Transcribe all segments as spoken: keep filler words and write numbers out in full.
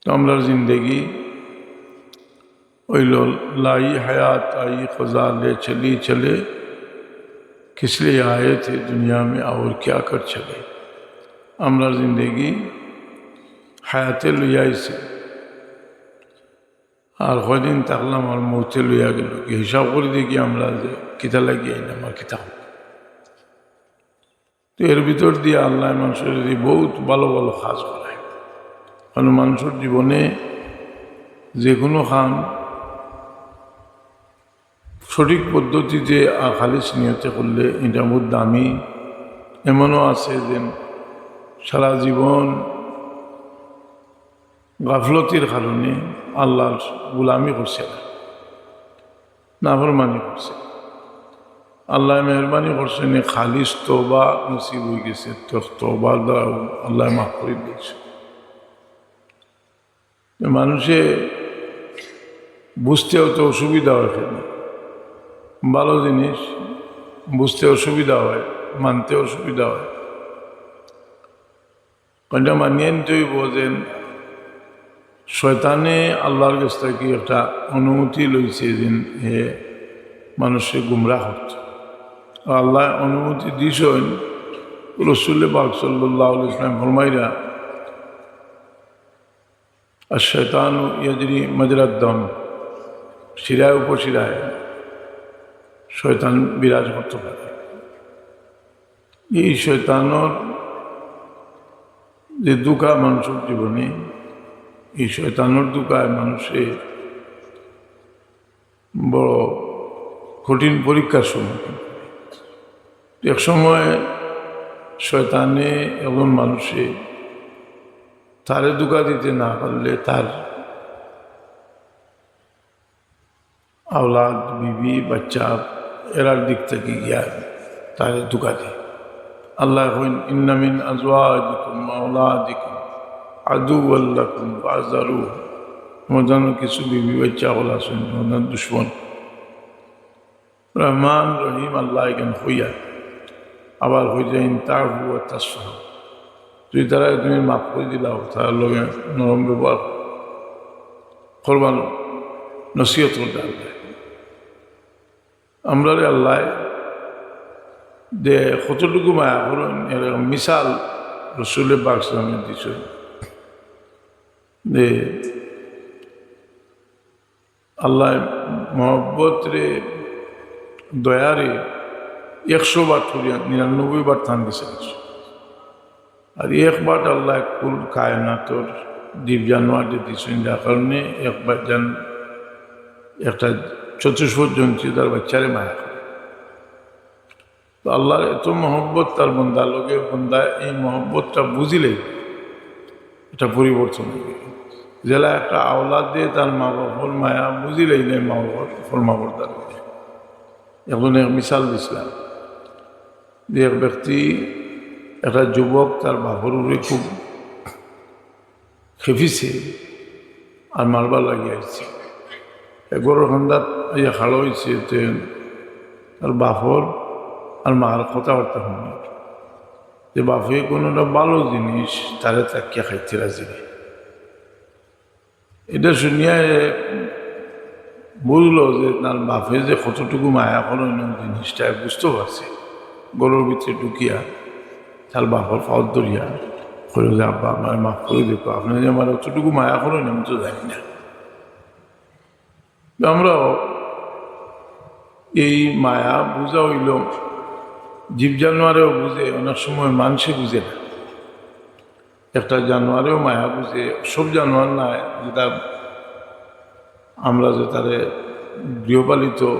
তো আমরার জিন্দেগি অইলো لائی حیات آئی خزاں لے چلی چلے، کس لیے آئے تھے دنیا میں اور کیا کر چلے۔ আমরার জিন্দেগি হায়াতে লইয়া আইছে, আর কয়দিন থাকলাম আর মউতে লইয়া গেল। কি হিসাব করি দেখি আমরা যে কিতা লাগি আইলাম আর কিতা। তো এর ভিতর দিয়া আল্লায় মানষরে দি বউত ভালা ভালা কাজ করায়। কারণ মানষর জীবনে যেকুনু কাম সঠিক পদ্ধতিতে আর খালিস নিয়তে করলে ইটা বউত দামি। এমনও আছে যে সারা জীবন গাফলতির কারণে আল্লার গুলামি করছে না, নাফরমানি করছে। আল্লায় মেহেরবানি করছেন, খালিস তওবা নসিব অইগেছে, তো তওবার দ্বারা আল্লায় মাফ করি দিছে। মানষে বুঝতে অত অসুবিধা অয় কেনে? ভালা জিনিস বুঝতে অসুবিধা অয়, মানতে অসুবিধা অয়। ইটা মানিয়া নিতে অইবো যে শয়তানে আল্লার গেছ থাকি একটা অনুমতি লইছে যে হে মানষরে গুমরা করতো। আর আল্লায় অনুমতি দিছইন, রসুলে পাক সাল্লাল্লাহু আলাইহি ওয়াসাল্লাম ফরমাইরা, الشيطان يجري مجرى الدم, শিরায় উপশিরায় শয়তান বিরাজ করতে পারে। এই শয়তানর যে ধোঁকা মানষর জীবনে, এই শয়তানর ধোঁকায় মানষে বড় কঠিন পরীক্ষার সম্মুখীন। এক সময় শয়তানে একজন মানষে তারে ধোঁকা দিতে না পারলে তার আওলাদ, বিবি, বাচ্চা, এরার দিক থাকি গিয়া তারে ধোঁকা দেয়। আল্লায় কইন, إن من أزواجكم وأولادكم عدوا لكم فاحذروهم। তুমার জন্য কিছু বিবি বাচ্চা অকল আছইন, তুমার জন্য দুশমন। রহমান রহিম আল্লায় ইখান কইয়া আবার কইরা, إن تعفوا وتصفحوا, যদি তারারে তুমি মাফ করি দিলাও, তারার লগে নরম ব্যবহার করবায়, নসিহত করতা আল্লায়। আমরারে আল্লায় যে কতটুকু মায়া করইন, এর মিসাল রসুলে পাক সাল্লাল্লাহু আলাইহি ওয়াসাল্লামে দিছইন যে আল্লায় মহব্বতরে, দয়ারে একশো বার করিয়া নিরানব্বই বার তান গেছে। আর এক বার আল্লায় কুল কায়নাতর জীব জানোয়াররে দিছইন, যার কারণে এক বার জান-, একটা চতুষ্পদ জন্তু তার বাচ্চারে মায়া করে। তো আল্লার এত মহব্বত তার বন্দার লগে, বন্দা এই মহব্বতটা বুঝিলে এটা পরিবর্তন অইবো। যেলা একটা আওলাদে তার মা বাপর মায়া বুঝিলে, এই মা বাপর ফরমাবরদার অইবো। এখন এক মিসাল দিছলাম যে এক ব্যক্তি, একটা যুবক তার বাপর উপরে খুব খেপিছে আর মারবার লাগি আইছে। এ ঘরর কান্দাত আইয়া খাড়া অইছে, তে তার বাপর আর মার কথাবার্তা হুনে। যে বাপে কুনু একটা ভালা জিনিস তারে থাকিয়া খাইতে রাজি নায়। এটা হুনিয়া এ বুঝলো যে তার বাপে যে কতটুকু মায়া করইন, জিনিসটা বুঝতে পারছে। ঘরর ভিতরে ঢুকিয়া তার বাপর পাওত ধরিয়া কইল যে, "আব্বা, আমারে মাফ করি দেউক্কা, আপনে যে আমারে অতটুকু মায়া করইন, আমি তো জানি না।" তো আমরাও এই মায়া বুঝা অইলো, জীব জানোয়ারেও বুঝে, অনেক সময় মানষে বুঝে না। একটা জানোয়ারেও মায়া বুঝে, সব জানোয়ার নায়, যেটা আমরা যেটারে গৃহপালিত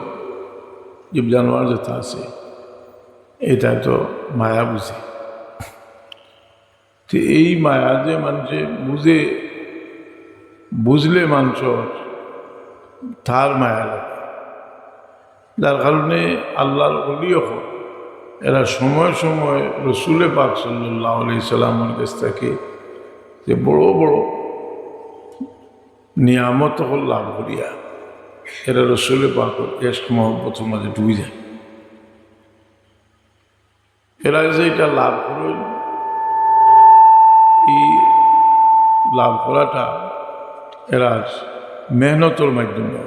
জীব জানোয়ার যেটা আছে, এটা তো মায়া বুঝে। তো এই মায়া যে মানষে বুঝে, বুঝলে মানষর তার মায়া লাগে। যার কারণে আল্লার ওলি অকল এরা সময় সময় রসুলে পাক সাল্লাল্লাহু আলাইহি সাল্লামর গেছ থাকি যে বড় বড় নিয়ামত অকল লাভ করিয়া এরা রসুলে পাকর এশক মহব্বতর মাঝে ডুবি যায়। এরা যে এটা লাভ করইন, এই লাভ করাটা এরার মেহনতর মাধ্যমে,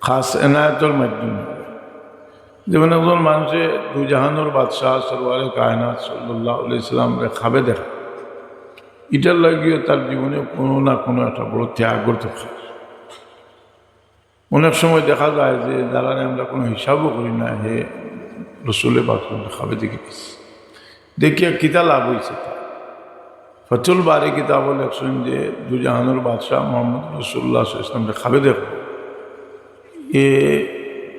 খাস এনায়েতর মাধ্যমে। যেমন একজন মানুষে দুজাহানর বাদশাহ সরওয়ারে কায়নাত সাল্লাল্লাহু আলাইহি ওয়াসাল্লামরে খাবে দেখা, ইটার লাগিও তার জীবনে কোনো না কোনো একটা বড় ত্যাগ করতে হয়। অনেক সময় দেখা যায় যে যারারে আমরা কোনো হিসাবও করি না, হে রসুলে পাক সাল্লাল্লাহু আলাইহি ওয়াসাল্লাম খাবে দেখি গেছি, দেখিয়া কিতা লাভ হইছে তার। ফতুল বারি কিতাবও লেখছেন যে দুজাহানর বাদশাহ মোহাম্মদ রসুল্লাহ সাল্লাল্লাহু আলাইহি ওয়াসাল্লামরে খাবে দেখব, এ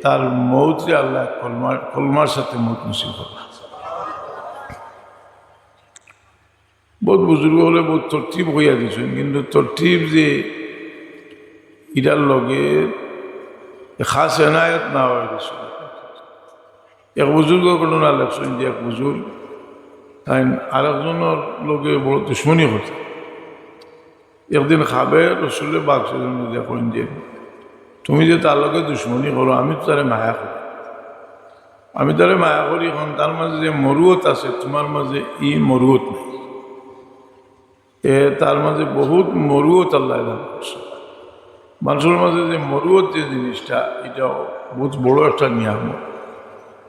তার মৌতরে আল্লাহ কলমার, কলমার সাথে মৌত নসিব করবা। বহুত বুজুর্গ অকলে বহুত তরতিব কইয়া দিছইন, কিন্তু তরতিব যে ইটার লগে খাস এনায়েত না অয় রসুল। এক বুজুর্গ ঘটনা লেখছইন যে এক বুজুর্গ তাইন আরেকজনর লগে বড় দুশমনি করতা। একদিন খাবে রসুলে পাক সাল্লাল্লাহু আলাইহি ওয়াসাল্লামরে কইন যে, "তুমি যে তার লগে দুশমনি করো, আমি তো তারে মায়া করি।" আমি তারে মায়া করি, এখন তার মাঝে যে মরুয়ত আছে, তোমার মাঝে ই মরুয়ত নাই। এ তার মাঝে বহুত মরুয়ত আল্লাহ দান করছে। মানুষর মাঝে যে মরুয়ত যে জিনিসটা, ইটা বহুত বড় একটা নিয়ামত।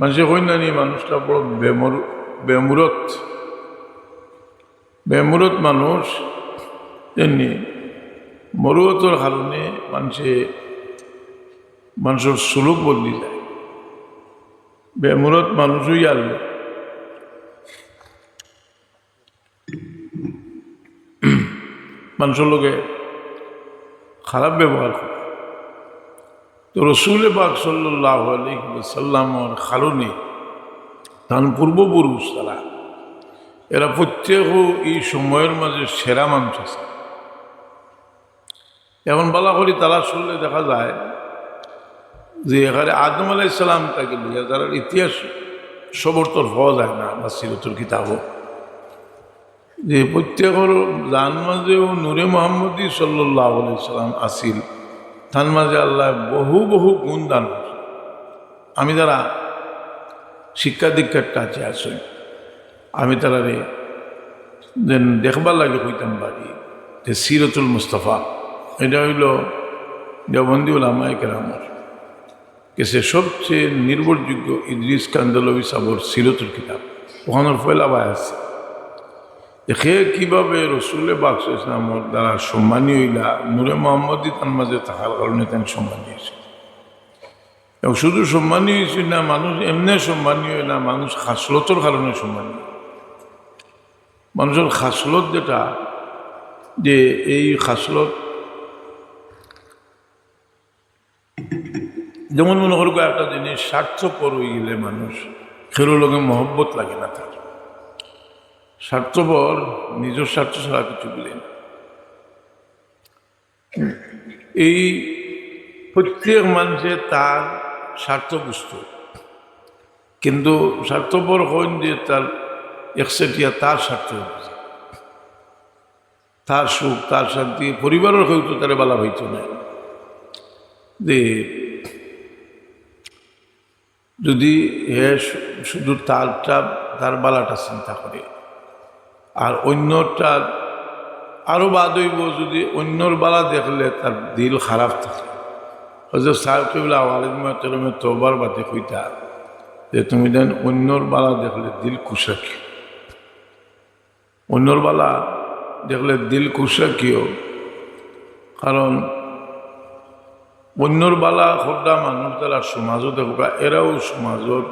মানুষে কইন না নি, মানুষটা বড় বেমরু-, বেমুরত, বেমুরত মানুষ। এমনি মরুয়তর কারণে মানুষে, মানুষর সুলুক বদলি যায়। বেমুরত মানুষ হইয়া আনলে মানুষর লগে খারাপ ব্যবহার করে। তো রসুলে পাক সাল্লাল্লাহু আলাইহি ওয়াসাল্লামর কারণে তান পূর্বপুরুষ তারা, এরা প্রত্যেক এই সময়র মাঝে সেরা মানুষ আছে। এখন বালা করি তালাশ করলে দেখা যায় যে এখানে আদম আলাইহিস সালাম থাকি লইয়া, যারার ইতিহাস সবর তরফ পাওয়া যায় না, আমার সিরতুল কিতাবও, যে প্রত্যেকর যান মাঝেও নূরে মোহাম্মদী সাল্লাল্লাহু আলাইহি সাল্লাম আসিল, তান মাঝে আল্লাহ বহু বহু গুণ দান করছে। আমি যারা শিক্ষা দীক্ষার টাচে আছি, আমি তারারে যেন দেখবার লাগি কইতাম পারি যে সিরতুল মুস্তাফা, এটা হইল দেওবন্দি উলামায়ে কেরামর গেছে সবচেয়ে নির্ভরযোগ্য ইদ্রিস কান্দলভী সাবর সিরতুল কিতাব। ওখানোর পয়লা বায় আছে যে কে কিভাবে রসুলে পাক সাল্লাল্লাহু আলাইহি ওয়াসাল্লামর দ্বারা সম্মানী হইলা, নূরে মোহাম্মদী তান মাঝে থাকার কারণে তান সম্মানী হইছে। এবং শুধু সম্মানী হইছে না, মানুষ এমনে সম্মানী হয় না, মানুষ খাসলতর কারণে সম্মানী হয়। মানুষর খাসলত যেটা, যে এই খাসলত, যেমন মনে করো একটা জিনিস স্বার্থপর হয়ে গেলে মানুষ, কেউর লগে মহব্বত লাগে না তার। স্বার্থপর নিজের স্বার্থ ছাড়া কিছু বলে না। এই প্রত্যেক মানুষে তার স্বার্থ বুঝতো, কিন্তু স্বার্থপর হইন যে তার একচেটিয়া তার স্বার্থ বুঝে, তার সুখ, তার শান্তি, পরিবারর কেউ তো তারে বালা হইতো না। যে যদি হে শু-, শুধু তারটা, তার বালাটা চিন্তা করে, আর অন্যটা আরো বাদ হইব যদি অন্যর বালা দেখলে তার দিল খারাপ থাকে। হযরত সাহেব কিবলা ওয়ালিদ মুহতারামে তওবার বাদে কইতা যে তুমি যেন অন্যর বালা দেখলে দিল খুশ রাখিও। অন্যর বালা দেখলে দিল খুশ রাখিও, কারণ অন্যর বালা কররা মানুষ যারা সমাজও দেখবা, এরাও সমাজর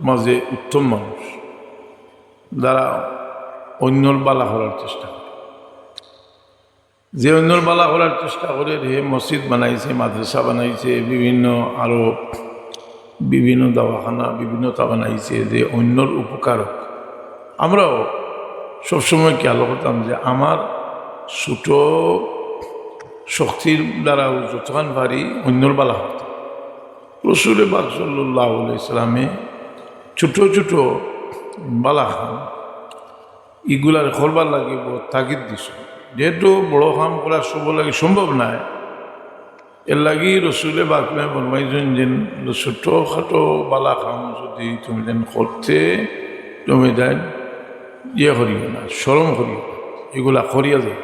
মাঝে উত্তম মানুষ, যারা অন্যর বালা করার চেষ্টা করে। যে অন্যর বালা করার চেষ্টা করে, হে মসজিদ বানাইছে, মাদ্রাসা বানাইছে, বিভিন্ন আরো বিভিন্ন দাওয়াখানা, বিভিন্নতা বানাইছে, যে অন্যর উপকারক। আমরাও সবসময় খেয়াল করতাম যে আমার ছোট শক্তির দ্বারাও যতখান পারি অন্যর বালা করতাম। রসুলে পাক সাল্লাল্লাহু আলাইহি সাল্লামে ছোট ছোট বালা কাম ইগুলার করবার লাগি বড় তাগিদ দিছইন। যেহেতু বড় কাম করা সবর লাগি সম্ভব নায়, এর লাগি রসুলে পাকে ফরমাইছইন যে ছোটখাটো বালা কাম যদি তুমি যেন করতে, তুমি যেন ইয়ে করিও না, শরম করিও না, ইগুলা করিয়া যাও।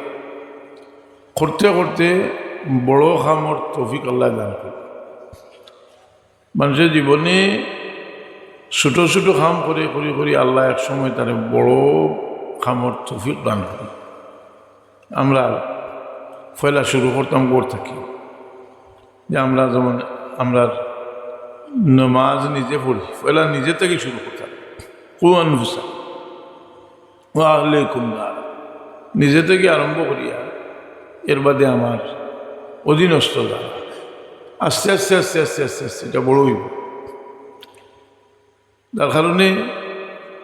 করতে করতে বড় কামর তৌফিক আল্লায় দান করে। মানষে জীবনে ছোট ছোট কাম করে করি করি আল্লায় এক সময় তারে বড় কামর তৌফিক দান করে। আমরা পয়লা শুরু করতাম ঘর থাকি, যে আমরা যেমন আমরা নমাজ নিজে পড়ি, পয়লা নিজে থাকি শুরু করতাম। কু আনফুসাকুম ওয়া আহলিকুম নারা। নিজে থাকি আরম্ভ করিয়া এর বাদে আমার অধীনস্থ যারা, আস্তে আস্তে আস্তে আস্তে আস্তে আস্তে এটা বড় অইবো। যার কারণে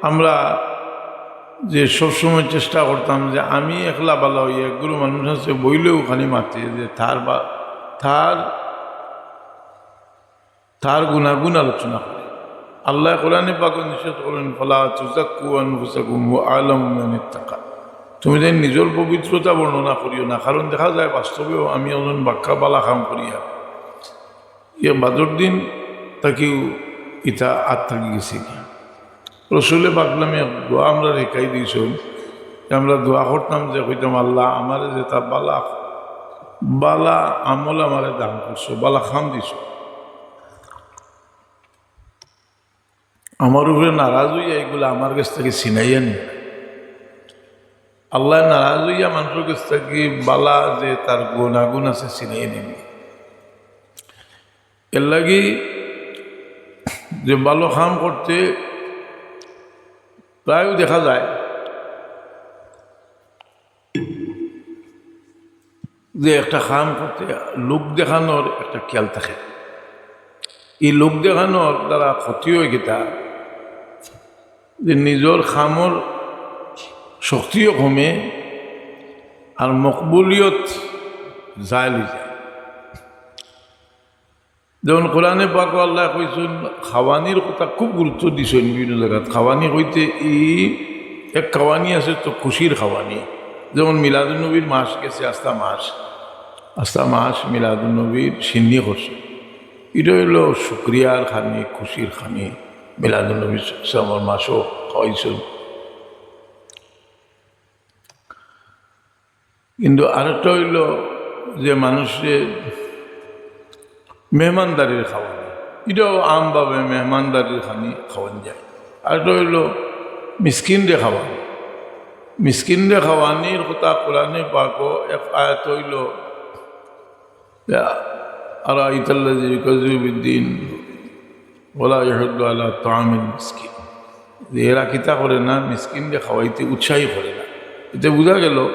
আমরা যে সবসময় চেষ্টা করতাম যে আমি একলা বালা অইয়া, একগুলো মানুষ আছে বইলেও খালি মাতে যে তার বা তার তার গুণাগুণ আলোচনা করে। আল্লায় কোরআনে পাকো নিষেধ করইন, "ফালা তুজাক্কু আনফুসাকুম ওয়া আলামু মান ইত্তাকা।" তুমি তাইন নিজর পবিত্রতা বর্ণনা করিও না, কারণ দেখা যায় বাস্তবেও আমি একজন বাক্কা বালা কাম করিয়া এর বাদর দিন থাকিউ ইতা আত থাকি গেছে। রসুলে পাকলামে এক দোয়া আমরা রেখাই দিয়েছেন, যে আমরা দোয়া করতাম, যে কইতাম, "আল্লাহ, আমারে যেটা বালা, বালা আমল আমারে দান করছো, বালা কাম দিছো, আমার উপরে নারাজ অইয়া এগুলা আমার গেছ থাকি ছিনাইয়া নিও।" আল্লায় নারাজ অইয়া মানষর গেছ থাকি বালা যে তার গুণাগুণ আছে ছিনাইয়া নিবে। এর লাগি যে বালা কাম করতে প্রায় দেখা যায় যে একটা কাম করতে লোক দেখানোর একটা খেয়াল থাকে। এই লোক দেখানোর দ্বারা ক্ষতি অয় কিতা, যে নিজর কামর শক্তিও কমে আর মকবুলিয়ত জাইল অই যায়। যেমন কোরআনে পাকো আল্লায় কইছইন, খাওয়ানির কথা খুব গুরুত্ব দিছইন বিভিন্ন জাগাত। খাওয়ানি কইতে ই এক খাওয়ানি আছে তো খুশির খাওয়ানি, যেমন মিলাদুন্নবীর মাস গেছে, আস্তা মাস, আস্তা মাস মিলাদুন্নবীর শিন্নি করছে। ইটা অইলো শুকরিয়ার খানি, খুশির খানি। মিলাদুন্নবী সাল্লাল্লাহু আলাইহি ওয়াসাল্লামর মাসও খাওয়াইছইন। কিন্তু আরেকটা অইলো যে মানষরে মেহমানদারির খাওয়ানি, ইটাও আমভাবে মেহমানদারির খানি খাওয়ান যায়। আরেকটা অইলো মিসকিনরে খাওয়ানি। মিসকিনরে খাওয়ানির কথা কোরআনে পাকো এক আয়াত অইলো, আরাআইতাল্লাযী ইউকাযযিবু বিদ্দীন ওয়ালা ইয়াহুদ্দু আলা তাআমিল মিসকিন। যে এরা কিতা করে না, মিসকিনরে খাওয়াইতে উৎসাহী করে না। এতে বুঝা গেল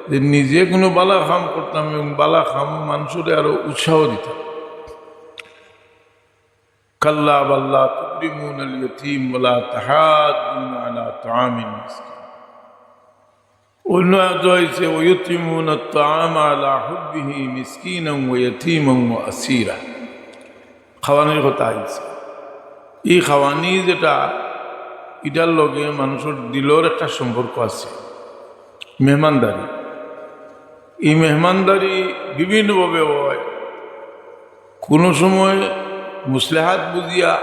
যে নিজে কোনো বালা কাম করতাম এবং বালা কামও মানষরে আরো উৎসাহ দিতাম। কাল্লা বাল লা তুকরিমুনাল ইয়াতীম ওয়ালা তাহাদ্দুনা আলা তাআমিল মিসকিন। অন্য আয়াত অইছে, "ওয়া ইউতিমুনাত তাআমা আলা হুব্বিহি মিসকিনান ওয়া ইয়াতীমান ওয়া আসীরা।" খাওয়ানির কথা আইছে। এই খাওয়ানি যেটা, ইটার লগে মানষর দিলর একটা সম্পর্ক আছে। মেহমানদারি, এই মেহমানদারি বিভিন্নভাবে অয়। কোনো সময় মুসলেহাত বুঝিয়া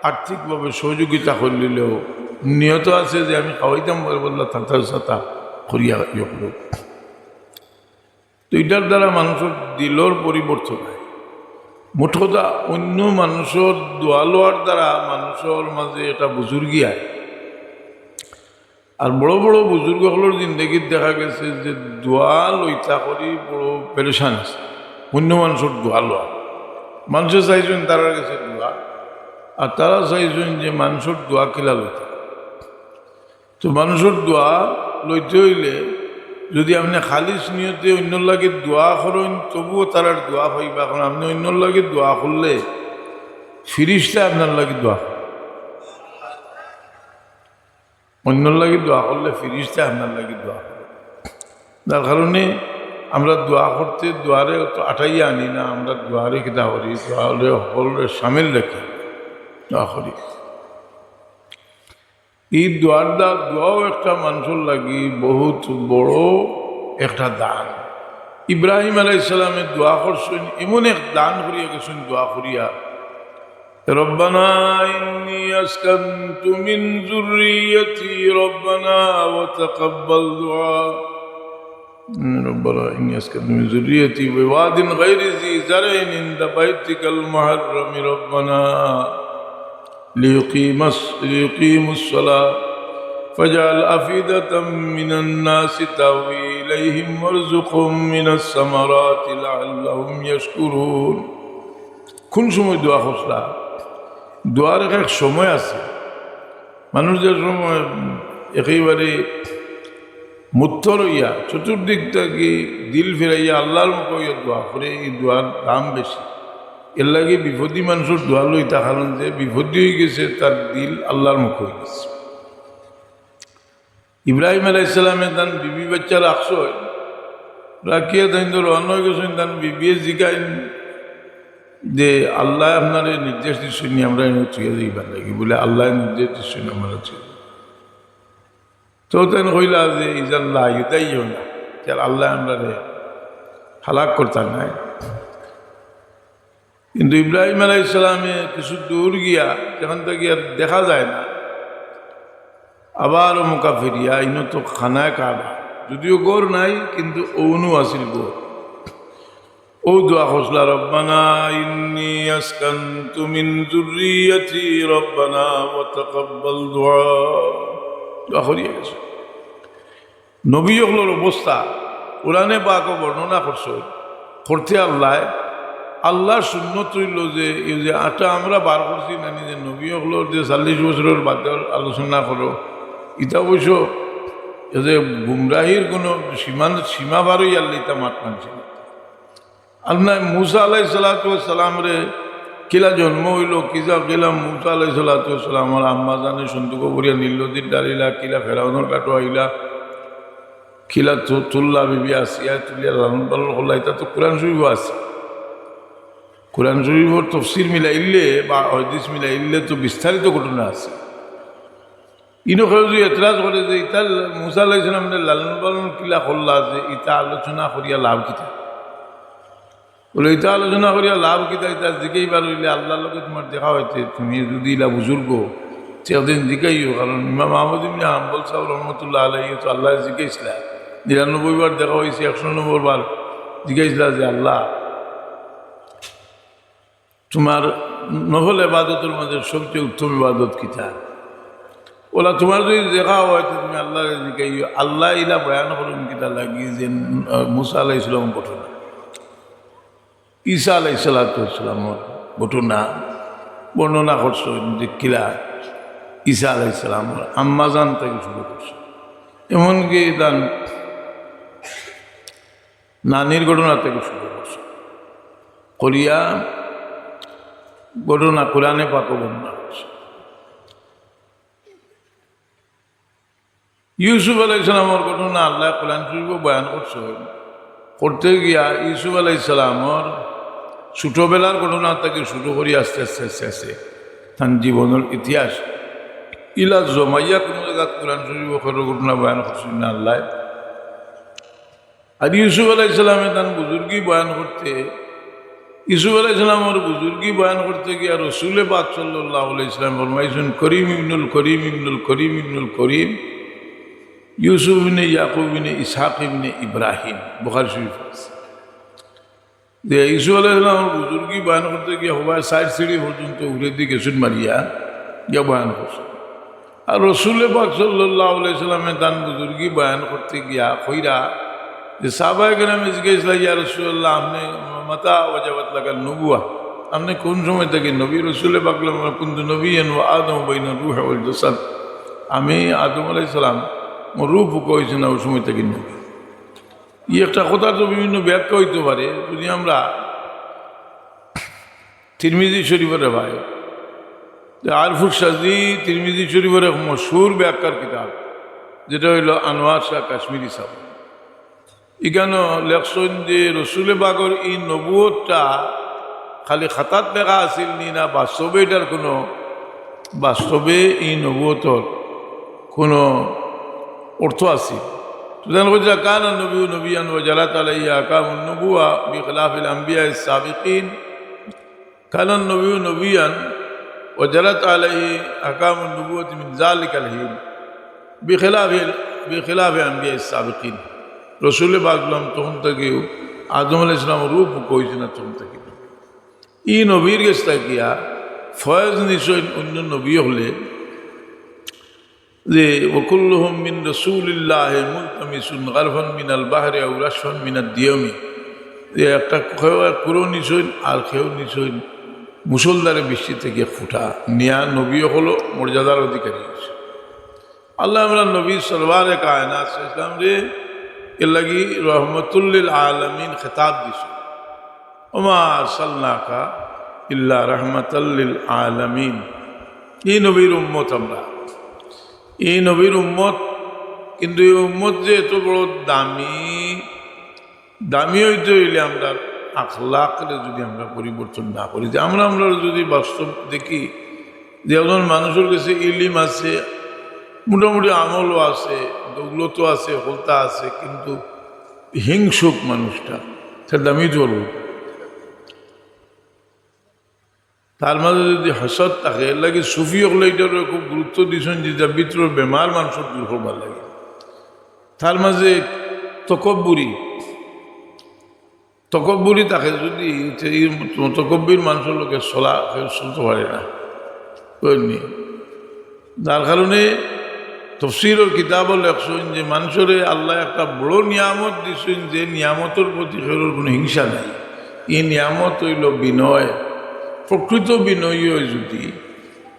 আর্থিকভাবে সহযোগিতা করিলেও নিয়ত আছে যে আমি খাওয়াইতাম পারবো না, তাতার সাতা করিয়া ইয়ে করব। তো ইটার দ্বারা মানষর দিলর পরিবর্তন অয়। মোট কথা, অন্য মানষর দোয়া লওয়ার দ্বারা মানষর মাঝে একটা বুজুর্গি আয়। আর বড় বড় বুজুর্গ অকলর জিন্দেগিত দেখা গেছে যে দোয়া লইতা করি বড় পেরেশান আছে, অন্য মানষর দোয়া লওয়া। মানষে চাইছইন তারার গেছে দোয়া, আর তারা চাইছইন যে মানষর দোয়া কিলা লইতা। তো মানষর দোয়া লইতে অইলে যদি আপনে খালিস নিয়তে অন্যর লাগি দোয়া করইন, তবুও তারার দোয়া পাইবা। কারণ আপনে অন্যর লাগি দোয়া করলে ফিরিস্তায় আপনার লাগি দোয়া করে। অন্যর লাগি দোয়া করলে ফিরিস্তায় আপনার লাগি দোয়া করে। যার কারণে আমরা দোয়া করতে দোয়ারে তো আটাইয়া আনি না, আমরা দোয়ারে কিতা করি, দোয়ারে হকলরে সামিল রাখি দোয়া করি। এই দোয়ার দা-, দোয়াও একটা মানষর লাগি বহুত বড় একটা দান। ইব্রাহিম আলাইহিস সালামে দোয়া করছইন, এমন এক দান করিয়া গেছইন দোয়া করিয়া, "রব্বানা ইন্নী আসকানতু মিন যুররিয়্যাতি রব্বানা ওয়া তাকাব্বাল দুআ।" ربنا إني أسكنت من ذريتي بواد غير ذي زرع عند بيتك المحرم ربنا ليقيم الص- ليقيموا الصلاة فاجعل أفئدة من الناس تهوي إليهم وارزقهم من الثمرات لعلهم يشكرون. কোন সময় দোয়া করছলা? দোয়ার এক এক সময় আছে। মানুষ যে সময় একেবারে মুত্তর অইয়া চতুর্দিক থাকি দিল ফিরাইয়া আল্লাহর মুখো অইয়া দোয়া করে, এই দোয়ার দাম বেশি। এরলাগি বিপদী মানুষর দোয়া লইতা, কারণ যে বিপদী অইগেছে, তার দিল আল্লাহর মুখো অইগেছে। ইব্রাহিম আলাইহিস সালামে তান বিবি বাচ্চা রাখছইন, রাখিয়া তাইন তো রওয়ানা অইগেছইন। তান বিবিয়ে জিগাইন যে, "আল্লায় আপনারে নির্দেশ দিছইন নি আমরা ইনো থুইয়া যাইবার লাগি?" বলে, "আল্লায় নির্দেশ দিছইন আমরা থুইয়া।" তো তাইন কইলা যে, "ইযান লা ইউদাইয়ুনা, তে আল্লায় আমরারে হালাক করতা নায়।" কিন্তু ইব্রাহিম আলাইহিস সালামে কিছু দূর গিয়া, যেখান থাকি আর দেখা যায় না, আবারও মুখা ফিরিয়া, ইনো তো খানায় কাবা, যদিও ঘর নাই, কিন্তু অউনু আছিল ঘর। অউ দোয়া করছলা, "রব্বানা ইন্নি আসকানতু মিন যুররিয়াতি রব্বানা ওয়া তাকাব্বাল দুআ।" দোয়া করিয়া গেছে। নবী অকলর অবস্থা কোরআনে পাকও বর্ণনা করছে, করতে আল্লায়, আল্লাহর সুন্নত অইলো যে, এই যে আটা আমরা বার করছি না, নিজে নবী অকলর যে চল্লিশ বছরর বাদর আলোচনা করো, ইটা অবশ্য এই যে গুমরাহির কোনো সীমা, সীমা বার অইয়ার ইটা মাত মানছি না। আল্লায় মুসা আলাইহিস সালাতু ওয়াস সালামরে কিলা জন্ম অইলো, কিজা কিলা মুসা আলাইহিস সালাতু ওয়াস সালামর আম্মা জানে সন্দুকো ভরিয়া নীল নদীর ডালিলা, কিলা ফেরাউনর কাটো আইলা, কিলা তু-, তুল্লা বিবি আসিয়া তুলিয়া লালন পালন করলা, ইটা তো কোরআন শরীফও আছে। কোরআন শরীফর তফসির মিলাইলে বা হাদিস মিলাইলে তো বিস্তারিত ঘটনা আছে। ইনো কেউ যদি এতরাজ করে যে ইতা মুসা আলাইহিস সালামরে লালন পালন কিলা করলা, যে ইতা আলোচনা করিয়া লাভ কিতা? বলে, ইতা আলোচনা করিয়া লাভ কিতা? ইতা জিগাইবার অইলে আল্লাহর লগে তুমার দেখা অইতে, তুমি যদি ইলা বুজুর্গ, তে একদিন জিগাইও, কারণ ইমাম আহমদ ইবনে হাম্বল সাহেব রহমতুল্লাহ আলাইহি তো আল্লাহরে জিগাইছলা, নিরানব্বই বার দেখা অইছে, একশো নম্বর বার জিগাইছলা যে, "আল্লাহ, তুমার নফল ইবাদতর মাঝে সবচেয়ে উত্তম ইবাদত কিতা?" ওলা তুমার যদি দেখা অয়, তে তুমি আল্লাহরে জিগাইও। আল্লায় ইলা বয়ান করইন কিতা লাগি যে, আহ, মুসা আলাইহিস সালাম ঘটনা, ঈসা আলাইহিস সালাতু ওয়াস সালামর ঘটনা বর্ণনা করছইন যে কিলা ঈসা আলাইহিস সালামর আম্মাজান থাকি শুরু করছইন, এমনকি তান নানির ঘটনা থাকি শুরু করছইন। করিয়া ঘটনা কোরআনে পাকও বর্ণনা করছইন। ইউসুফ আলাইহিস সালামর ঘটনা আল্লায় কোরআন শরীফো বয়ান করছইন। করতে গিয়া ইউসুফ আলাইহিস সালামর ছোটবেলার ঘটনা থাকি শুরু করি আস্তে আস্তে আস্তে আস্তে তান জীবনর ইতিহাস ইলা জমাইয়া কোনো জাগাত কোরআন শরীফো কারো ঘটনা বয়ান করছইন না আল্লায়। আর ইউসুফ আলাইহিস সালামে তান বুজুর্গি বয়ান করতে, ইউসুফ আলাইহিস সালামর বুজুর্গি বয়ান করতে গিয়া রসুলে পাক সাল্লাল্লাহু আলাইহি ওয়াসাল্লাম ফরমাইছইন, "করিম ইবনুল করিম, ইবনুল করিম, ইবনুল করিম, ইউসুফ ইবনে ইয়াকুব ইবনে ইসহাক ইবনে ইব্রাহিম।" বুখারী শরীফ আছে। যে ইউসুফ আলাইহিস সালামর বুজুর্গি বয়ান করতে গিয়া হবায় চাইর সিঁড়ি পর্যন্ত উপরেদি গেছইন মারিয়া গিয়া বয়ান করছইন। আর রসুলে পাক সাল্লাল্লাহু আলাইহি ওয়াসাল্লামে তান বুজুর্গি বয়ান করতে গিয়া কইরা যে সাহাবায়ে কেরামে জিজ্ঞাসা করলা, "ইয়া রাসূলুল্লাহ, আপনে মাতা ওয়াজাবাত লাকান নুবুওয়া? আপনে কোন সময় থাকি নবী?" রসুলে পাক বললেন, "কুনতু নাবিয়্যান ওয়া আদামু বাইনা রূহি ওয়াল জাসাদ।" আমি আদম আলাইহিস সালাম, মোর রূহ ফুকা অইছে না, ওই সময় থাকি নবী। ই একটা কথা তো বিভিন্ন ব্যাখ্যা অইতে পারে। যদি আমরা তিরমিজি শরীফরে পাই, যে আরফুস শাজি তিরমিজি শরীফর এক মশহুর ব্যাখ্যার কিতাব, যেটা অইলো আনোয়ার শাহ কাশ্মীরি সাহেব। ইখানো লেখছইন যে রসুলে পাকর ই নবুয়তটা খালি খাতাত লেখা আছিল নি না বাস্তবে ইটার কোনো, বাস্তবে ই নবুয়তর কোনো অর্থ আছিল। সুতরাং কইরা, "কানা নবিয়্যু নবিয়্যান ওয়া জারাত আলাইহি আহকামুন নুবুওয়া বিখিলাফিল আম্বিয়াইস সাবিকিন।" كان النبي نبيا وجرت عليه أحكام النبوة من ذلك الحين بخلاف، بخلاف الأنبياء السابقين. রসুলে পাক তখন থাকিও আদম আলাইহিস সালামর রূহ ফুকা অইছে না তখন থাকি। ই নবীর গেছ থাকিয়া ফয়েজ নিছইন অন্য নবী অকলে যে, "ওয়াকুল্লুহুম মিন রাসূলিল্লাহি মুলতামিসুন গারফান মিনাল বাহরি আও রাশফান মিনাদ দিয়ামি।" যে একটা কেউ এক কুরো নিছইন আর কেউ নিছইন মুষলধারে বৃষ্টি থাকি এক ফুটা নিয়া নবী অকলর মর্যাদার অধিকারী অইছে। আল্লায় আমরার নবী সরওয়ারে কায়নাত সাল্লাল্লাহু আলাইহি ওয়াসাল্লামরে এর লাগি রহমাতুল লিল আলামিন খেতাব দিছইন, "ওমা আরসালনাকা ইল্লা রাহমাতাল লিল আলামিন।" ই নবীর উম্মত আমরা, ই নবীর উম্মত। কিন্তু ই উম্মত যে এত বড় দামি, দামি অইতে অইলে আমরার আখলাকরে যদি আমরা পরিবর্তন না করি, যে আমরা, আমরা যদি বাস্তব দেখি যে একজন মানুষর গেছে ইলিম আছে, মোটামুটি আমলও আছে, দৌলতও আছে, হকলতা আছে, কিন্তু হিংসুক মানুষটা, সে দামি চলব। তার মাঝে যদি হাসাদ থাকে, এর লাগি সুফি অকলে ইটারে খুব গুরুত্ব দিছইন যে ইটা ভিতরর বেমার মানষর দূর করবার লাগি। তার মাঝে তকব্বুরি, তকব্বুরি থাকে যদি, তে ই তকব্বুর মানষর লগে চলা, কেউ চলতে পারে না, বুঝছইন নি? যার কারণে তফসিরর কিতাবও লেখছইন যে মানষরে আল্লায় একটা বড় নিয়ামত দিছইন, যে নিয়ামতর প্রতি কেউর কোনো হিংসা নাই। ই নিয়ামত অইলো বিনয়। প্রকৃত বিনয়ী অয় যদি,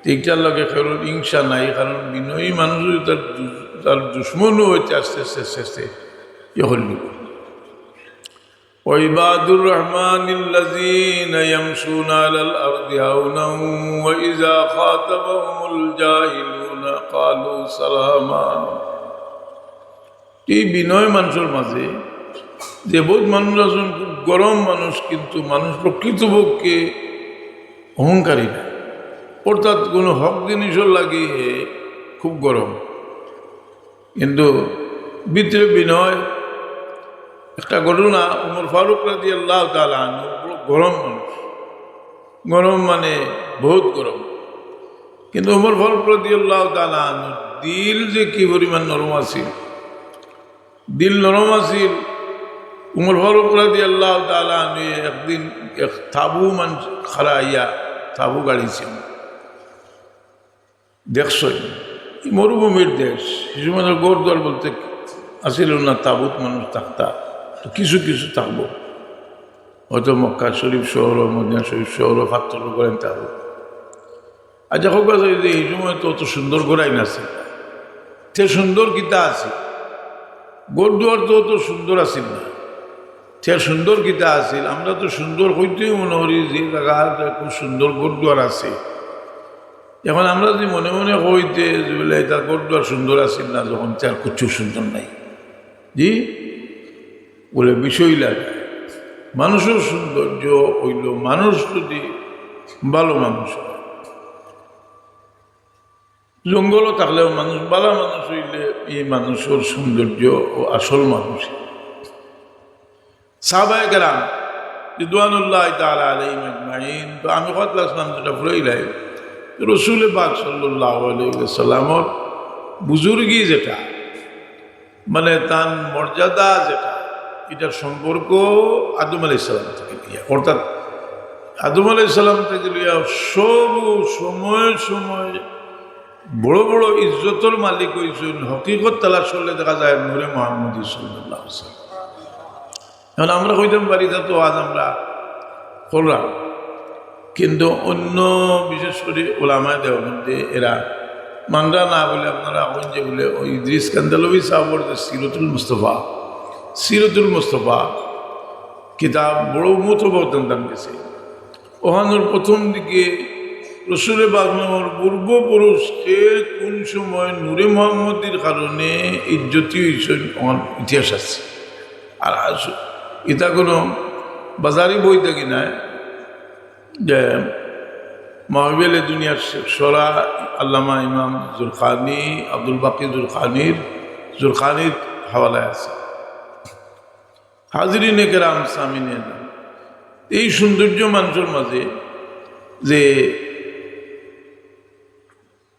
তে ইটার লগে কেউর হিংসা নাই, কারণ বিনয়ী মানুষ যদি তার দু-, তার দুশমনও অইতে আস্তে আস্তে আস্তে আস্তে ইয়ে হইল। وعباد الرحمن الذين يمشون على الأرض هونا وإذا خاطبهم الجاهلون قالوا سلاما। এই বিনয় মানষর মাঝে যে বউত মানুষ আছইন খুব গরম মানুষ, কিন্তু মানুষ প্রকৃতপক্ষে অহংকারী না, অর্থাৎ কোনো হক জিনিসর লাগি হে খুব গরম। কিন্তু ভিতরে বিনয়। একটা ঘটনা, উমর ফারুক রাদিয়াল্লাহু তাআলা আনহু বড় গরম মানুষ, গরম মানে বউত গরম, কিন্তু উমর ফারুক রাদিয়াল্লাহু তাআলা আনহুর দিল যে কি পরিমাণ নরম আছিল, দিল নরম আছিল। উমর ফারুক রাদিয়াল্লাহু তাআলা আনহু একদিন এক তাবু মান খাড়াইয়া তাবু গাড়িছইন। দেখছইন, ই মরুভূমির দেশ, হি সময় তো ঘর দুয়ার বলতে আছিল না, তাবুত মানুষ থাকতা, তো কিছু কিছু থাকবো, হয়তো মক্কা শরীফ শহর, মদিনা শরীফ শহর, পাথর গড়াইন তাবুত। আচ্ছা, হোক আছে যে হি সময় তো অত সুন্দর গড়াইন আছিল, তে সুন্দর কিতা আছিল? ঘর দুয়ার তো অত সুন্দর আছিল না, তে সুন্দর কিতা আছিল? আমরা তো সুন্দর কইতেউ মনে করি যে জাগাত খুব সুন্দর ঘর দুয়ার আছে। এখন আমরা যদি মনে মনে কইতে যে বলে, "ইটা ঘর দুয়ার সুন্দর আছিল না যখন, তে আর কিচ্ছু সুন্দর নাই।" জি, বলে বিষয় লাগে। মানুষর সৌন্দর্য অইলো মানুষ যদি ভালো মানুষ হয়, জঙ্গলো থাকলেও মানুষ ভালা মানুষ অইলে ই মানুষর সৌন্দর্য অউ আসল মানুষ। সাহাবায়ে কেরাম রিদওয়ানুল্লাহি তাআলা আলাইহিম আজমাইন, তো আমি কত লাগছিলাম যেটা ফুরাইলাই, রসুলে পাক সাল্লাল্লাহু আলাইহি ওয়াসাল্লামর বুজুর্গি যেটা, মানে তান মর্যাদা যেটা, ইটার সম্পর্ক আদম আলাইহিস সালাম থাকি লইয়া, অর্থাৎ আদম আলাইহিস সালাম থাকি লইয়া সব সময় সময় বড় বড় ইজ্জতর মালিক অইছইন। হকিকত তালাশ করলে দেখা যায় নূরে মুহাম্মদী সাল্লাল্লাহু আলাইহি ওয়াসাল্লাম। এখন আমরা কইতাম পারি, তা তো আজ আমরা করলাম, কিন্তু অন্য, বিশেষ করি উলামায়ে দেওবন্দি, এরা মানরা না বলে আপনারা এখন যে বলে ওই ইদ্রিস কান্দালভি সাহেবর যে সিরতুল মুস্তফা, সিরতুল মুস্তফা কিতাব বড় মুতবর দান গেছে। ওখানোর প্রথম দিকে রসুলে পাক নামর পূর্বপুরুষ কে কোন সময় নূরে মুহাম্মদীর কারণে ইজ্জতি অইছইন, ওখান ইতিহাস আছে। আর আস-, ইটা কোনো বাজারি বই থাকি নায়, যে মাহবিলে দুনিয়ার স-, সরা আল্লামা ইমাম জুরকানি, আব্দুল বাকি জুরকানির, জুরকানির হাওয়ালায় আছে। হাজিরিনে কেরাম, সামিনে, এই সৌন্দর্য মানুষর মাঝে যে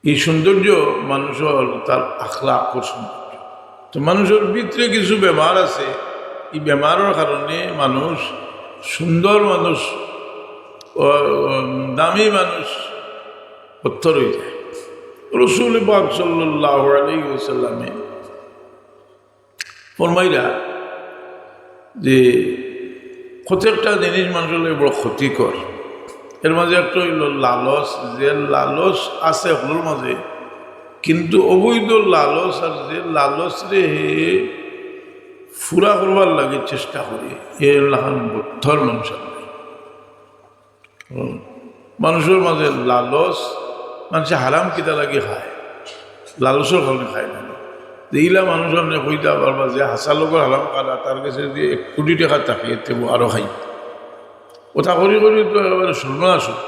এই সৌন্দর্য মানুষর তার আখলাকর সৌন্দর্য। তো মানুষর ভিতরে কিছু বেমার আছে, এই বেমারর কারণে মানুষ, সুন্দর মানুষ, ও, ও, দামি মানুষ পথর অই যায়। রসুল পাক সাল্লাল্লাহু আলাইহি ওয়াসাল্লামে ফরমাইরা যে প্রত্যেকটা জিনিস মানুষর লাগি বড় ক্ষতিকর। এর মাঝে একটা অইলো লালচ, যে লালচ আছে হকলর মাঝে, কিন্তু অবৈধ লালচ আর যে লালচরে হে পুরা করবার লাগি চেষ্টা করে, এর লাখান বত্তর মানুষ আর নাই। হুম। মানুষর মাঝে লালচ, মানষে হারাম কিতা লাগি খায়, লালচর কারণে খায় না। যে ইলা মানুষ আপনে কইতা পারবা যে হাছা লোকর হারাম খানা, তার গেছে যদি এক কোটি টেকা থাকে, তে আরো খাই। ওটা করি করি তো একেবারে সর্বনাশ অয়।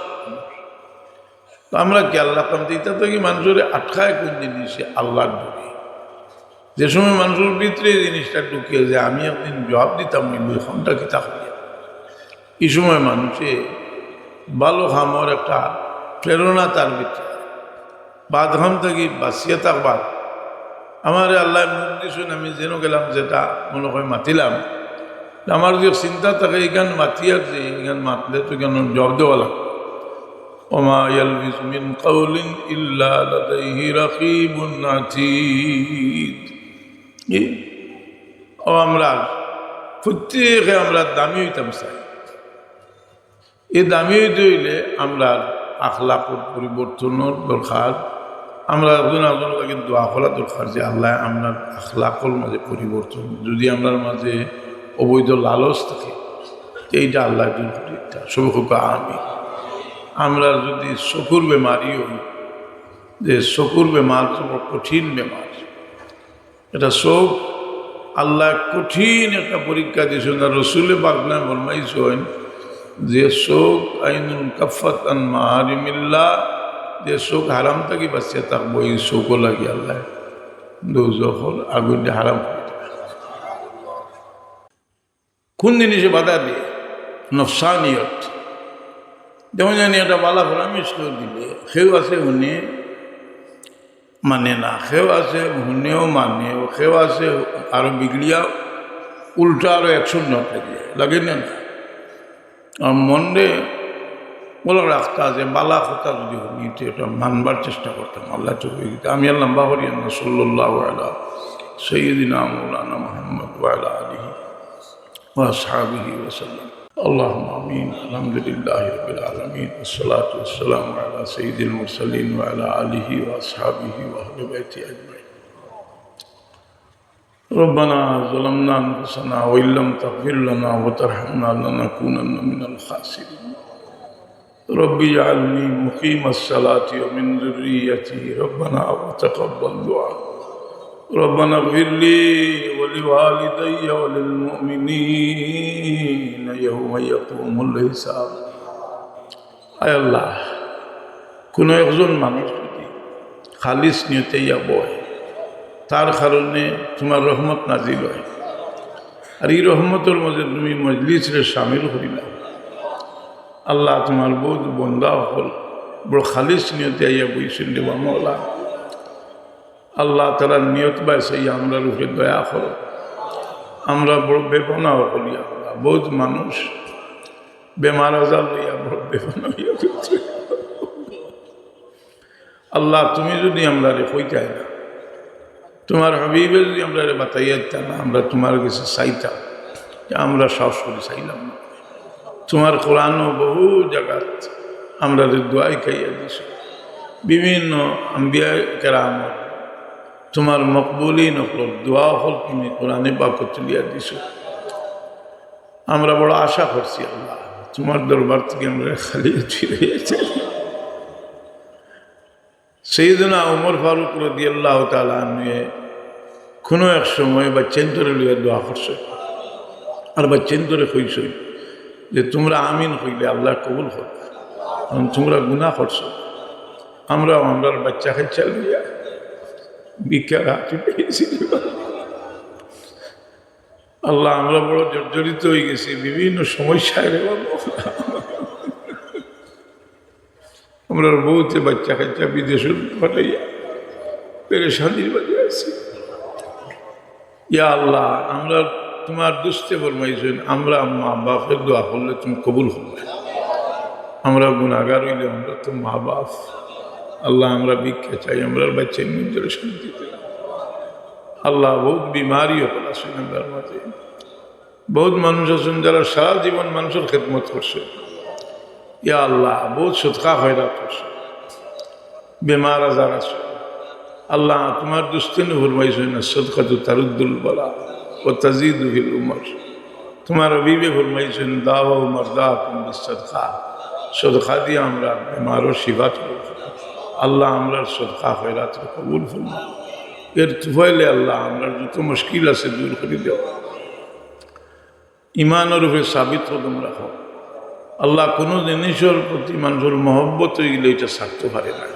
তো আমরা খেয়াল রাখতাম যে ইটা থাকি মানুষরে আটকায় কোন জিনিসে? আল্লাহর ডরে। যে সময় মানুষর ভিতরে এই জিনিসটা ঢুকিয়া যে আমি একদিন জবাব দিতাম, ওই দুই ঘন্টা কিতা করিয়া, এই সময় মানুষে ভালো কামর একটা প্রেরণা তার ভিতরে, বাদ কাম থাকি বাঁচিয়া থাকবার। আমারে আল্লাহ মুখ দিছইন, আমি যেন গেলাম, যেটা মনে হয় মাতিলাম, আমার যে চিন্তা থাকে, এখান মাতিয়ার যে এখান মাতলে তো কেন জবাব দেওয়া লাগবে। ওমা ইয়ালফিজু মিন কাউলিন ইল্লা লাদাইহি রাকিবুন আতীদ। কি? ও আমরা প্রত্যেকে আমরা দামি হইতাম চাই। এই দামি হইতে হইলে আমরা আখলাকর পরিবর্তনর দরকার। আমরা একজন একজন লাগি দোয়া করা দরকার যে আল্লাহ আপনার আখলাকর মাঝে পরিবর্তন, যদি আপনার মাঝে অবৈধ লালচ থাকে, তো এইটা আল্লাহ দূর করে দিতা। সবে খুব আমি আমরা যদি চকুর বেমারি হই, যে চকুর বেমার তো বড় কঠিন বেমার, এটা চোখ আল্লাহ কঠিন একটা পরীক্ষা দিছইন। আর রসুলে পাক ফরমাইছইন যে চোখ আইনুন কাফফাত আন মাহারিমিল্লাহ, যে চোখ হারাম থাকি বাঁচিয়া থাকবো, এই চোখও লাগি আল্লাহ দোজখর আগুন দিয়া হারাম করে দিবা। কোন জিনিসে বাধা দিয়ে? নফসানিয়ত। যেমন জানি একটা বালা পরামর্শ দিলে কেউ আছে হুনে মানে না, কেউ আছে হুনেও মানে, কেউ আছে আরো বিগড়িয়া উল্টা আরো একশো নট লাগে, লাগে না? না, আর মনে বলে রাখতা যে বালা কথা যদি হুনি, তো এটা মানবার চেষ্টা করতাম। আল্লাহ তৌফিক দিতা। আমি আর লম্বা করি না। সাল্লাল্লাহু আলা সাইয়্যিদিনা মাওলানা মুহাম্মদ ওয়া আলা আলিহি وأصحابه وسلم. اللهم آمين. الحمد لله رب العالمين، والصلاة والسلام على سيد المرسلين وعلى آله وأصحابه وأهل بيته أجمعين. ربنا ظلمنا أنفسنا وإن لم تغفر لنا وترحمنا لنكونن من الخاسرين. رب اجعلني مقيم الصلاة ومن ذريتي، ربنا وتقبل دعاء، ربنا اغفر لي ولوالدي وللمؤمنين يوم يقوم الحساب. আয় আল্লাহ, কোনো একজন মানুষ যদি খালিস নিয়তে ইয়া বয়, তার কারণে তোমার রহমত নাজিল হয়। আর এই রহমতর মধ্যে তুমি মজলিসরে শামিল করিলা। আল্লাহ, তোমার বহুত বন্দা অকল বড় খালিস নিয়তে আইয়া বইছইন রে বা মওলা। আল্লাহ, তারার নিয়ত বায় চাইয়া আমরার উপরে দয়া করো। আমরা বড় বেপনা অকল, ইয়া আল্লাহ। বহুত মানুষ বেমার আজার লইয়া বড় বেপনা অইয়া গেছে। আল্লাহ, তুমি যদি আমরারে কইতায় না, তোমার হাবিবে যদি আমরারে বাতাইয়া দিতা না, আমরা তোমার গেছে চাইতাম, যে আমরা সাহস করি চাইলাম না। তোমার কোরআনও বহু জাগাত আমরারে দোয়া শিখাইয়া দিছো। বিভিন্ন আম্বিয়া কেরাম, তোমার মকবুলিন অকলর দোয়া অকল তুমি কোরআনে পাকো তুলিয়া দিছো। আমরা বড় আশা করছি আল্লাহ, তোমার দরবার থাকি আমরা খালি ফিরে যাই। সাইয়েদনা উমর ফারুক রাদিয়াল্লাহু তাআলা আনহুয়ে কোনো এক সময় বাচ্চাইন্তরে লইয়া দোয়া করছইন, আর বাচ্চাইন্তরে কইছইন যে, "তোমরা আমিন কইলে আল্লায় কবুল করবা, কারণ তোমরা গুনাহ করছো।" আমরাও আমরার বাচ্চা কাচ্চা লইয়া ভিক্ষার হাত উঠাইছি। আল্লাহ, আমরা বড় জর্জরিত অইগেছি বিভিন্ন সমস্যায় রে বাবা। আমরার বহুতে বাচ্চা কাচ্চা বিদেশো পাঠাইয়া পেরেশানির মাঝে আছি। ইয়া আল্লাহ, আমরা তোমার দুস্তে ফরমাইছইন, আমরা মা বাপের দোয়া করলে তুমি কবুল করবে। আমরা গুনাহগার অইলে আমরা তো মা বাপ। আল্লাহ, আমরা ভিক্ষা চাই, আমরার বাচ্চাইন্তরে শান্তি দেও। আল্লাহ, বহুত বিমারি অকল আছইন আমরার মাঝে, বহুত মানুষ আছইন যারা সারা জীবন মানুষর খেদমত করছে। ইয়া আল্লাহ, বহুত সদকা খয়রাত করছে, বেমার আজার আছে। আল্লাহ, তোমার দুস্তে নু ফরমাইছইন, "আস-সাদকাতু তারুদ্দুল বালা ওয়া তাজিদু ফিল উমর।" তোমার হাবিবে ফরমাইছইন, "দাওয়াউ মারদাকুম বিস-সাদকা।" সদকা দিয়া আমরার বেমারর শিফা তলব। আল্লাহ, আমরার সদকা খয়রাত কবুল ফরমাও। এর তুফাইলে আল্লাহ, আমরার যত মুশকিল আছে দূর করি দেও। ইমানর উপরে সাবিত কদম রাখো। আল্লাহ, কোনো জিনিসর প্রতি মানুষর মহব্বত অইগেলে ইটা ছাড়তো পারে না।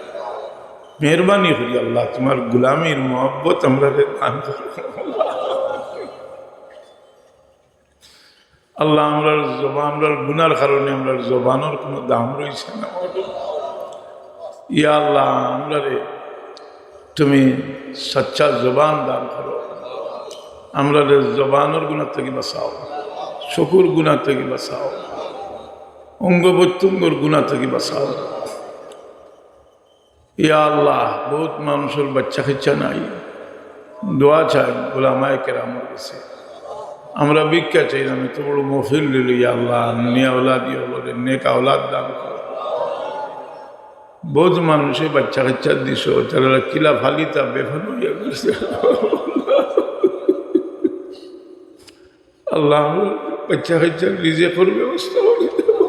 মেহেরবানি করি আল্লাহ, তোমার গুলামির মহব্বত আমরারে দান করো। আল্লাহ, আমরার জবান, আমরার গুনার কারণে আমরার জবানর কোনো দাম রইছে না। ইয়া আল্লাহ, আমরারে তুমি সাচ্চা জবান দান করো। আমরারে জবানর গুনা থাকি বাঁচাও, চকুর গুনা থাকি বাঁচাও, অঙ্গ প্রত্যঙ্গর গুনা থাকি বাঁচাও। ইয়া আল্লাহ, বহুত মানুষর বাচ্চা কাচ্চা নাই, দোয়া চাই উলামায়ে কেরামর কাছে। আমরা ভিক্ষা চাইলাম, এত বড় মহফিল দিল, ইয়া আল্লাহ, নিয়া আওলাদ, ইয়া আল্লাহ, নেক আওলাদ দান করো। বহুত মানুষে বাচ্চা কাচ্চা দিছো, তারা কিলা ফালিতা বেফান অইয়া গেছে। আল্লাহ, আমরা বাচ্চা কাচ্চা রিজিকর ব্যবস্থা করি দেও।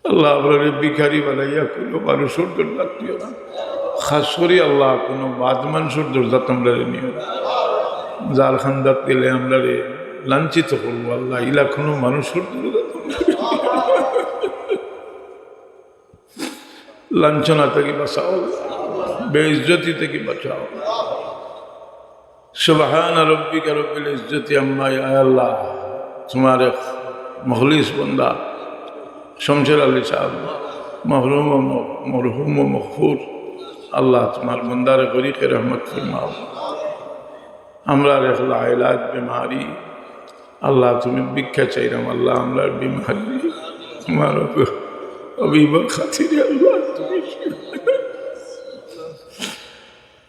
আল্লাহ, আমরারে ভিখারি বানাইয়া কোনো মানুষর দরজাত নিও না। খাস করি আল্লাহ, কোনো বাদ মানুষর দরজাত আমরারে নিও না। যার খান্দাত গেলে আমরারে লাঞ্ছিত করবো আল্লাহ, ইলা কোনো মানুষর দরজাত আমরারে নিও না। লাঞ্ছনা থাকি বাঁচাও, বেইজ্জতি থাকি বাঁচাও। সুবহানা রাব্বিকা রাব্বিল ইজ্জতি আম্মা, ইয়া আল্লাহ, তোমার এক মুখলিস বন্দা শমশের আলী সাহেব, মহরুম ও ম-, মরহুম ও মগফুর, আল্লাহ, তোমার বন্দারে গরিকে রহমত ফরমাও। আমরার এক লাইলাজ বেমারি, আল্লাহ, তুমি ভিক্ষা চাইলাম, আল্লাহ, আমরার বেমারি তোমার অবি-, অবিবর খাতিরে, আল্লাহ, তুমি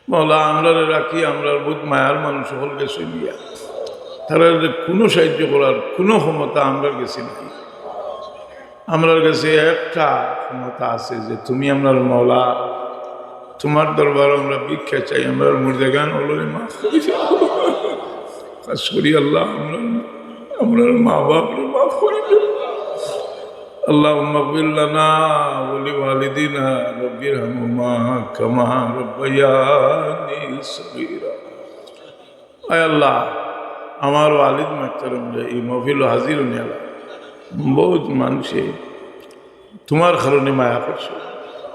মওলা, আমরারে রাখি, আমরার বহুত মায়ার মানুষ অকল গেছইন গিয়া। তারারে কোনো সাহায্য করার কোনো ক্ষমতা আমরার গেছে নাই। আমরার গেছে একটা ক্ষমতা আছে যে তুমি আমরার মওলা, তোমার দরবারো আমরা ভিক্ষা চাই, আমরার মুর্দেগান অকলরে মাফ করি দেও। খাস করি আল্লাহ, আমরার, আমরার মা বাপরে মাফ করি দেও। اللهم اغفر لنا ولوالدينا رب ارحمهما كما ربياني صغيرا। আয় আল্লাহ, আমার ওয়ালিদ মুহতারামরে, এই মহফিলো হাজির অইন আল্লাহ, বহুত মানুষে তোমার কারণে মায়া করছে,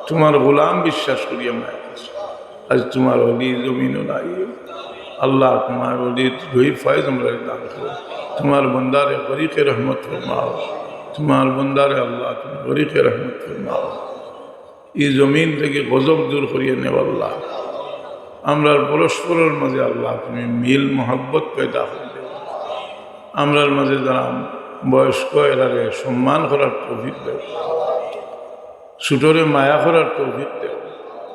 তোমার গোলাম বিশ্বাস করিয়া মায়া করছে। আজ তোমার ওলি জমিনো নাই। আল্লাহ, তোমার ওলি জয়ীফ ফয়েজ আমরারে দান করো। তোমার বন্দারে গরিকে রহমত ফরমাও। তোমার বন্দারে আল্লাহ, তুমি গরিকে রহমত ফরমাও। এই জমিন থাকি গজব দূর করিয়া নেও আল্লাহ। আমরার পরস্পরর মাঝে আল্লাহ, তুমি মিল মহব্বত পয়দা করি দেও। আমরার মাঝে যারা বয়স্ক, এরারে সম্মান করার তৌফিক দেও। ছোটরে মায়া করার তৌফিক দেও।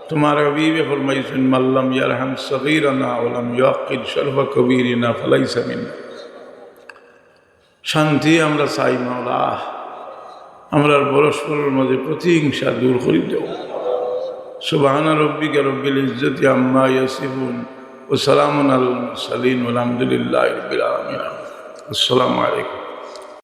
তোমার হাবিবে ফরমাইছইন, "من لم يرحم صغيرنا ولم يوقر شرف كبيرنا فليس منا।" শান্তি আমরা চাই মাওলা, আমরার পরস্পরর মাঝে প্রতিহিংসা দূর করি দেও। سبحان ربك رب العزة عما يصفون وسلام على المرسلين والحمد لله رب العالمين। السلام عليكم।